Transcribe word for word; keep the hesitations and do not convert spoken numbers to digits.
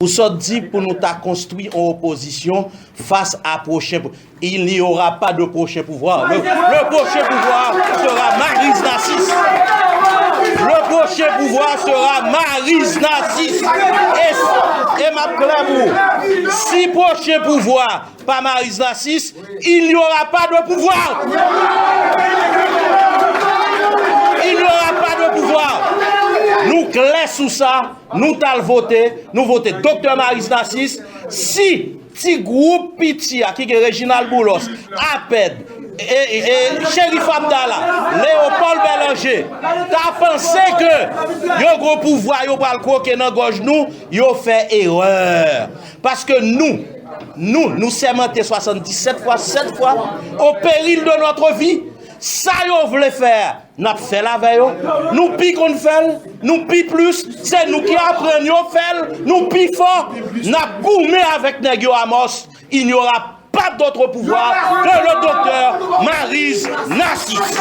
Ou sot di pou nou ta konstwi yon opozisyon fas a pwochen pou- Il n'y aura pas de prochain pouvoir. Le, le prochain pouvoir sera Maryse Narcisse. Le prochain pouvoir sera Maryse Narcisse. E, e m ap klè pou ou. Si pwochen pouvwa pa Maryse Narcisse, il n'y aura pas de pouvoir. Il n'y aura pas de pouvoir. Nou klè sou sa. Nou t al vote, nou vote Doktè Maryse Narcisse. Si ti gwoup piti a ki gen Reginald Boulos, Apèd, e, e, e, Cherif Abdallah, Léopold Bélanger, ta panse ke yo gon pouvwa yo pral kwoke nan gòj nou, yo fè erè. Paske nou, nou, nou sèmante swasanndisèt fwa, sèt fwa, au péril de notre vie. Sa yo vle fè a, n ap fè l avè yo. Nou pi konn fè l, nou pi plis, se nou ki aprann yo fè l, nou pi fò. N ap goumen avèk nèg yo Amos. Il n'y aura pas d'autre pouvoir que le docteur Maryse Narcisse.